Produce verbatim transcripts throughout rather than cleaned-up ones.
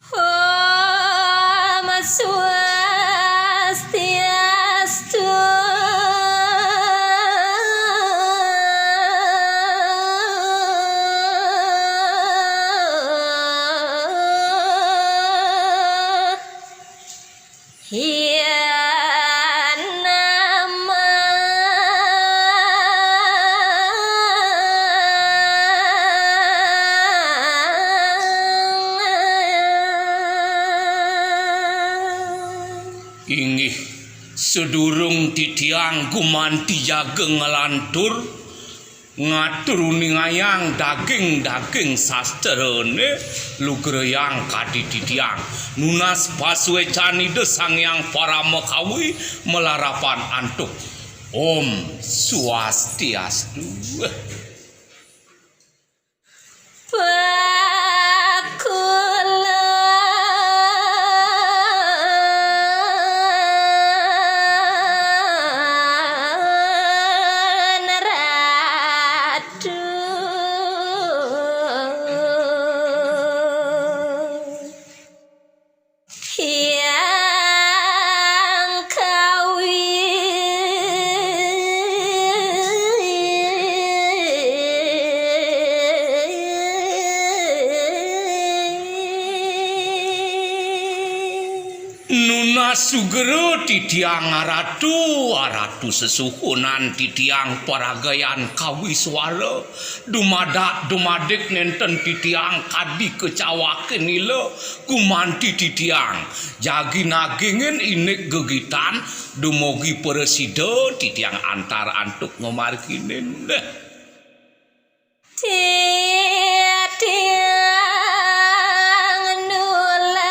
Om Swastiastu. Iya nama. Inggih, sedurung titiang gumanti jaga nglantur, ngatur uningayang daging-daging sastrane, lugrayang kadi titiang. Nunas pasuecan Ida Sang Hyang Paramakawi malarapan antuk Om Swastiastu. Pakula Ratu Hyang Kawi. Nunas sugra titiang aratu, aratu sesuhunan titiang paragayan kawiswara, dumadak dumadik nenten titiang kadi kacawakin ila, gumanti titiang jagi nagingin indik gegitan, dumugi prasida titiang antar antuk ngamarginin. Titiang nulas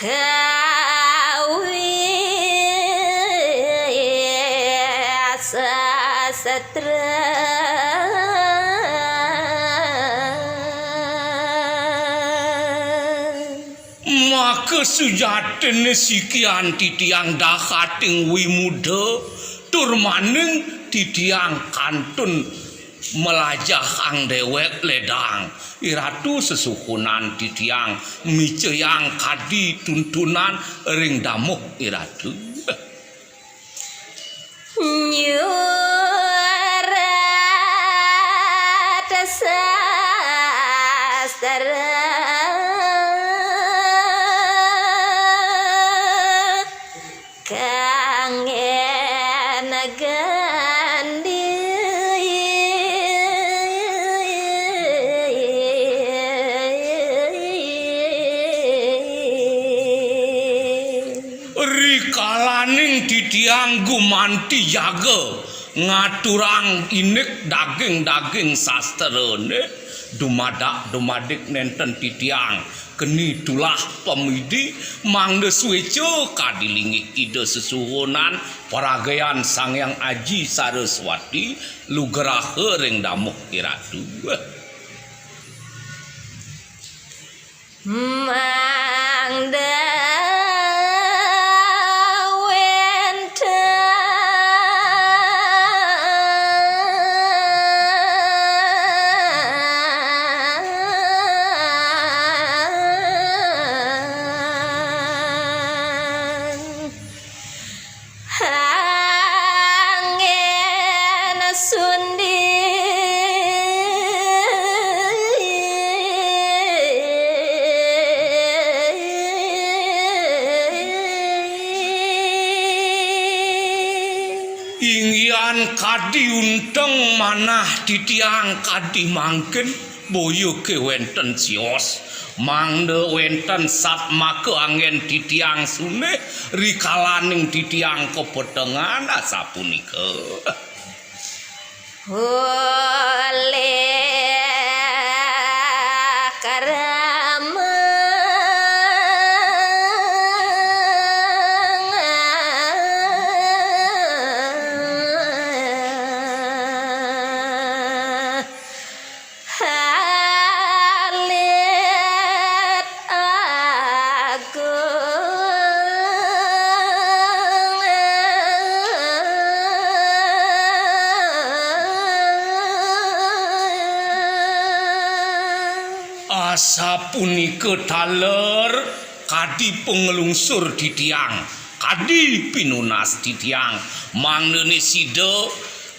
kawi sastra. Maka sujatine sikian titiang dahating wimuda, tur maning titiang kantun malajahang dewek ledang. Iratu sesuhunan titiang micayang kadi tuntunan ring damuh iratu. Nyurat sastra kanggen gandhi. Rikalaning titiang gumanti jaga ngaturang indik daging-daging sastrane, dumadak dumadik nenten titiang keni tulah pamidi, mangda sueca kadi linggih Ida sesuhunan paragayan Sang Hyang Aji Saraswati, lugraha ring damuh iratu. Mangda wenten angin sundi. Kadi unteng manah titiang kadi mangkin, boya ké wénten sios, mangda wénten satmaka anggén titiang sunih, rikalaning titiang kapetengan asapunika. Oleh karama alit agung. Asapunika taler kadi panglungsur titiang, kadi pinunas titiang, mangdané sida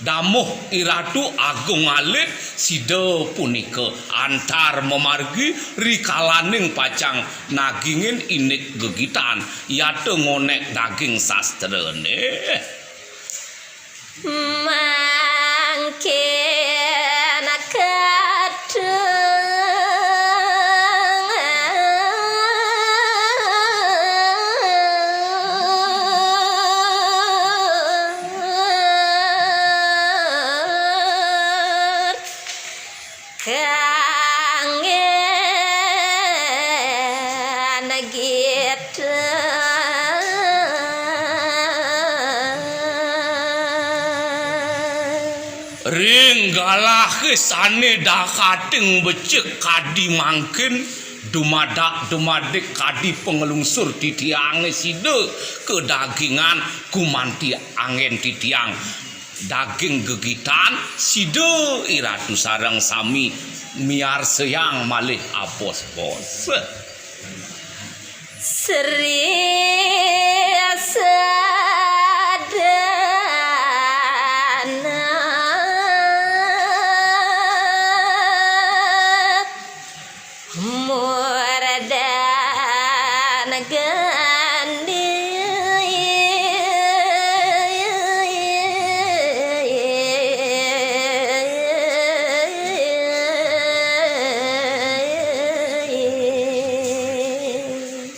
damuh Iratu Agung Alit, sida punika antar mamargi rikalaning pacang nagingin indik gegitan, yata ngonék daging sastrané. Mangkin kadang kanggén gitang. Ring galahé sané dakating becik kadi mangkin, dumadak-dumadik kadi panglungsur titiangé sida kadagingan gumanti anggén titiang. Daging gegitan, sida Iratu sareng sami miarsayang malih abos-bos. Sri Sadana Murdan Gandhi.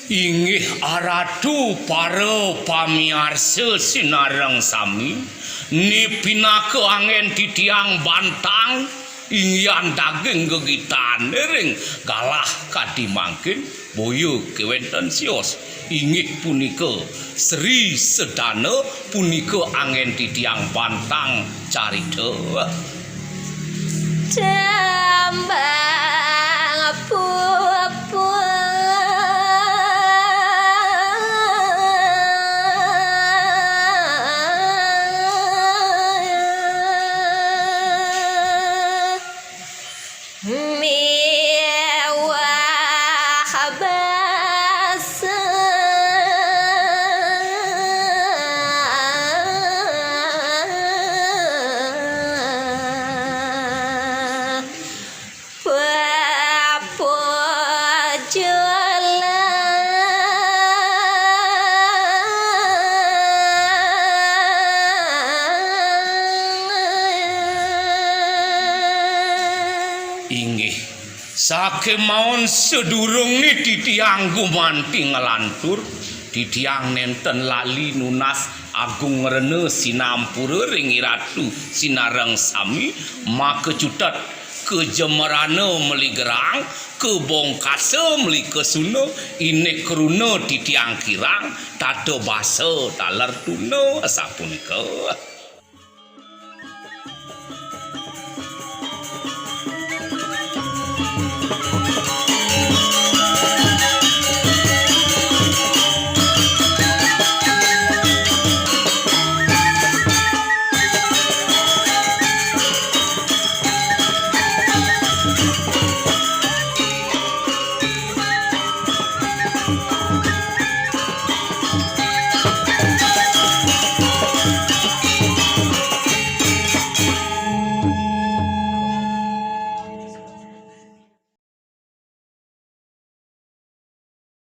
Inggih aratu para pamiarsa sinareng sami, né pinaka anggén titiang bantang, inggihan daging gegitané ring galah kadi mangkin, boya kéwénten sios. Inggih punika Sri Sedana, punika anggén titiang bantang carita. Tembang puput. Miwah basa. Papujulan. Inggih. Sakémaon sadurungné titiang gumanti nglantur, titiang nénten lali nunas agung rena sinampura ring Iratu sinareng sami, maka cutet kajemerana meli gerang, kabongkasa meli kasuna, indik kruna titiang kirang, tata basa taler tuna, sapunika.